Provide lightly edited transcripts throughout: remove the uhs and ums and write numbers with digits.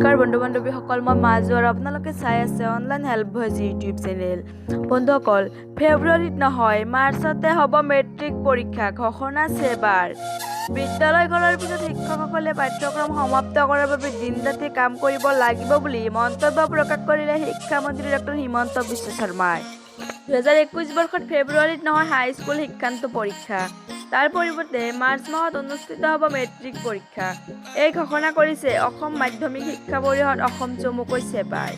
নমস্কাৰ বন্ধু বান্ধৱীসকল, মই মাজু আৰু আপোনালোকে চাই আছে online help voice YouTube channel. বন্ধুসকল, ফেব্ৰুৱাৰীত নহয়, মাৰ্চতে হ'ব মেট্ৰিক পৰীক্ষা, ঘোষণা ছেবাৰ। বিদ্যালয় খোলাৰ পিছত শিক্ষকসকলে পাঠ্যক্ৰম সমাপ্ত কৰাৰ বাবে দিন ৰাতি কাম কৰিব লাগিব বুলি মন্তব্য প্ৰকাশ কৰিলে শিক্ষামন্ত্ৰী ডক্টৰ হিমন্ত বিশ্ব শৰ্মাই। 2021 বৰ্ষত ফেব্ৰুৱাৰীত নহয় হাইস্কুল শিক্ষান্ত পৰীক্ষা, তাৰ পৰিৱৰ্তে মাৰ্চ মাহত অনুষ্ঠিত হ'ব মেট্ৰিক পৰীক্ষা। এই ঘোষণা কৰিছে অসম মাধ্যমিক শিক্ষা পৰিষদ অসম চমুকৈ ছেবাই।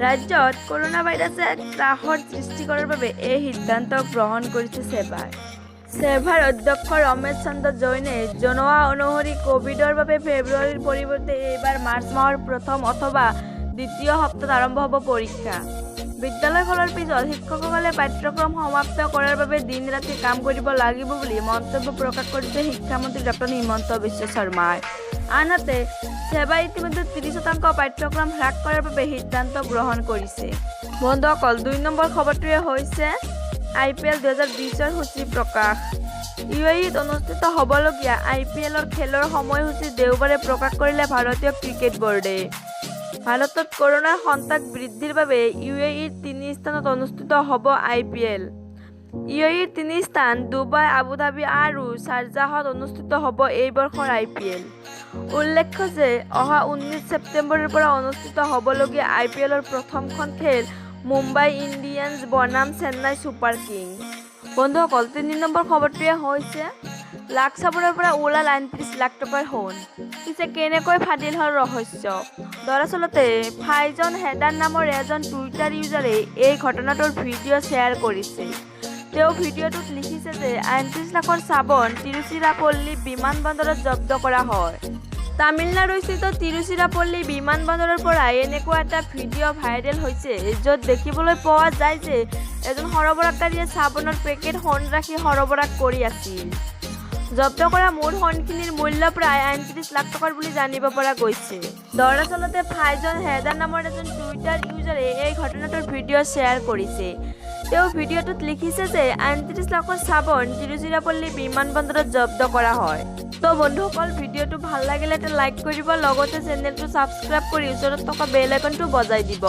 ৰাজ্যত কৰোণা ভাইৰাছে ত্ৰাসৰ সৃষ্টি কৰাৰ বাবে এই সিদ্ধান্ত গ্ৰহণ কৰিছে ছেবাই। ছেবাৰ অধ্যক্ষ ৰমেশ চন্দ্ৰ জৈনে জনোৱা অনুসৰি কভিডৰ বাবে ফেব্ৰুৱাৰীৰ পৰিৱৰ্তে এইবাৰ মাৰ্চ মাহৰ প্ৰথম অথবা দ্বিতীয় সপ্তাহত আৰম্ভ হ'ব পৰীক্ষা। বিদ্যালয় খোলাৰ পিছত শিক্ষকসকলে পাঠ্যক্ৰম সমাপ্ত কৰাৰ বাবে দিন ৰাতি কাম কৰিব লাগিব বুলি মন্তব্য প্ৰকাশ কৰিছে শিক্ষামন্ত্ৰী ডক্টৰ হিমন্ত বিশ্ব শৰ্মাই। আনহাতে, ছেবাই ইতিমধ্যে 30% পাঠ্যক্ৰম হ্ৰাস কৰাৰ বাবে সিদ্ধান্ত গ্ৰহণ কৰিছে। বন্ধুসকল, 2 নম্বৰ খবৰটোৱে হৈছে আইপিএল 2020ৰ সূচী প্ৰকাশ। ইউএইত অনুষ্ঠিত হ'বলগীয়া আইপিএলৰ খেলৰ সময়সূচী দেওবাৰে প্ৰকাশ কৰিলে ভাৰতীয় ক্ৰিকেট বৰ্ডে। ভাৰতত কৰোণাৰ সন্ত্ৰাস বৃদ্ধিৰ বাবে ইউএইৰ তিনি স্থানত অনুষ্ঠিত হ'ব আইপিএল। ইউএইৰ তিনি স্থান ডুবাই, আবুধাবি আৰু শ্বাৰজাহত অনুষ্ঠিত হ'ব এই বৰ্ষৰ আইপিএল। উল্লেখ্য যে অহা 19 ছেপ্টেম্বৰৰ পৰা অনুষ্ঠিত হ'বলগীয়া আইপিএলৰ প্ৰথমখন খেল মুম্বাই ইণ্ডিয়ানছ বনাম চেন্নাই ছুপাৰ কিংছ। বন্ধুসকল, 3 নম্বৰ খবৰটোৱে হৈছে লাখ চাপৰৰ পৰা ওলাল 38 লাখ টকাৰ সোণ। পিছে কেনেকৈ ফাদিল হ'ল ৰহস্য? দৰাচলতে ফাইজন হেদাৰ নামৰ এজন টুইটাৰ ইউজাৰে এই ঘটনাটোৰ ভিডিঅ' শ্বেয়াৰ কৰিছে। তেওঁ ভিডিঅ'টোত লিখিছে যে 38 লাখৰ চাবোন তিৰুচিৰাপল্লী বিমানবন্দৰত জব্দ কৰা হয়। তামিলনাডুস্থিত তিৰুচিৰাপল্লী বিমানবন্দৰৰ পৰা এনেকুৱা এটা ভিডিঅ' ভাইৰেল হৈছে, য'ত দেখিবলৈ পোৱা যায় যে এজন সৰবৰাহকাৰীয়ে চাবোনৰ পেকেট সোণ ৰাখি সৰবৰাহ কৰি আছিল। জব্দ কৰা মুঠ সোণখিনিৰ মূল্য প্ৰায় 38 লাখ টকাৰ বুলি জানিব পৰা গৈছে। দৰাচলতে ফাইজন হেদাৰ নামৰ এজন টুইটাৰ ইউজাৰে এই ঘটনাটোৰ ভিডিঅ' শ্বেয়াৰ কৰিছে। তেওঁ ভিডিঅ'টোত লিখিছে যে 38 লাখৰ চাবোন তিৰুচিৰাপল্লী বিমানবন্দৰত জব্দ কৰা হয়। তো বন্ধুসকল, ভিডিঅ'টো ভাল লাগিলে এটা লাইক কৰিব, লগতে চেনেলটো ছাবস্ক্ৰাইব কৰি ওচৰত থকা বেল আইকনটো বজাই দিব,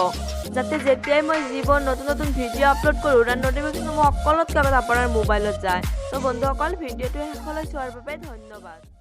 যাতে যেতিয়াই মই যিবোৰ নতুন নতুন ভিডিঅ' আপলোড কৰোঁ, তাৰ ন'টিফিকেশ্যনসমূহ সকলোতকৈ আগত আপোনাৰ মোবাইলত যায়। তো বন্ধুসকল, ভিডিঅ'টো শেষলৈ চোৱাৰ বাবে ধন্যবাদ।